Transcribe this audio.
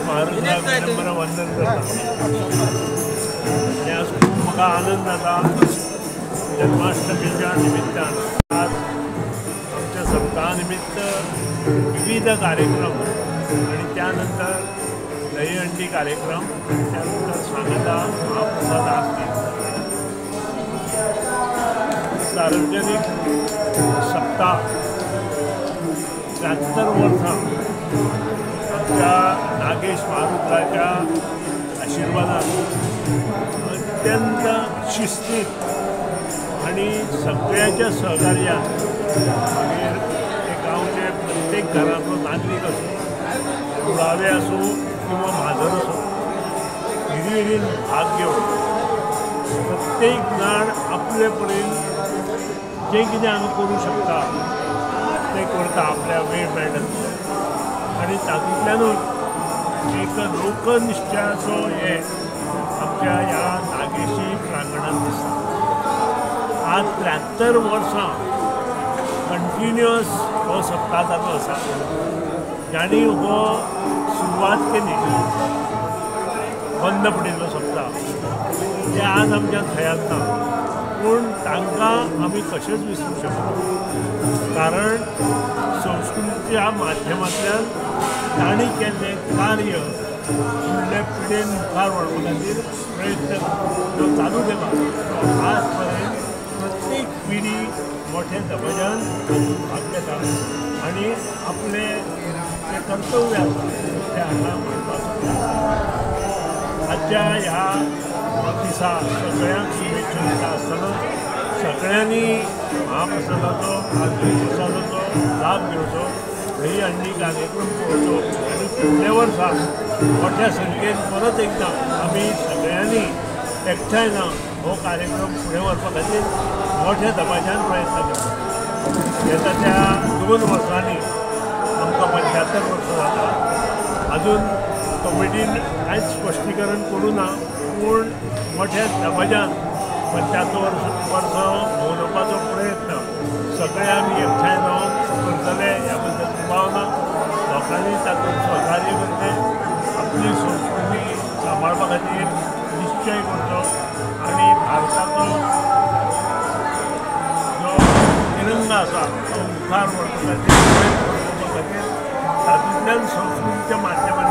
महारुद्राक विनम्र वंदन करता आनी आज खूब म्हाका आनंद जाता. जन्माष्टमीच्या निमित्तान आज आमच्या सप्ताहा निमित्त विविध कार्यक्रम आणि त्यानंतर दहीहंडी कार्यक्रम, त्यानंतर सांगता महाप्रसाद आरती, सार्वजनिक सप्ताह 73 वर्सां आमच्या नागेश महारुद्राच्या आशिर्वादान अत्यंत शिस्तीत आणि सगळ्यांच्या सहकार्यान मागीर ते गांवचे प्रत्येक घरांतलो नागरीक आसूं, कुळावे आसूं किंवा म्हाजन आसूं, हिरिहिरीन भाग घेवन प्रत्येक जाण आपले परीन जें कितें हांगा करूं शकता तें करता, आपल्या वेळ मेळटा आनी तातूंतल्यानूच एक लोकनिश्ठ्याचो हे आमच्या ह्या नागेशी प्रांगणांत दिसता. आज 73 वर्सां कंटिन्युअस हो सप्ताह चालू आसा. जांणी हो सुरवात केली बंद पडिल्लो सप्ताह ते आज आमच्या थंयात ना, पूण तांकां आमी कशेंच विसरूंक शकना, कारण संस्कृतीच्या माध्यमांतल्यान तांणी केल्लें कार्य फुडले पिळगेन मुखार व्हरपा खातीर प्रयत्न जो चालू केला तो आज पर्यंत प्रत्येक पिढी मोठ्या दबाज्यान तातूंत भाग घेता आनी आपलें जें कर्तव्य आसा तें हांगा मांडपाचो. आजच्या ह्या दिसा सगळ्यांक शुभेच्छा दिता आसतना सगळ्यांनी महाप्रसादाचो प्रसादाचो लाभ घेवचो, दहीहंडी कार्यक्रम पळोवचो आनी फुडल्या वर्सा मोठ्या संख्येन परत एकदां आमी सगळ्यांनी एकठांय जावन हो कार्यक्रम फुडें व्हरपा खातीर मोठ्या दबाज्यान प्रयत्न करता. येता त्या 2 वर्सांनी आमकां 75 वर्सां जाता. अजून कमिटीन कांयच स्पश्टीकरण करूं ना, पूण मोठ्या दबाज्यान 75 वर्सां मनोवपाचो प्रयत्न सगळे आमी एकठांय जावन करतले ह्या बद्दल दुबाव ना. लोकांनी तातूंत सहकार्य करचें, आपली संस्कृती सांबाळपा खातीर निश्चय करचो आनी भारताचो जो तिरंगा आसा तो मुखार व्हरपा खातीर, प्रयत्न करपा खातीर तातूंतल्यान संस्कृतीच्या माध्यमांतल्यान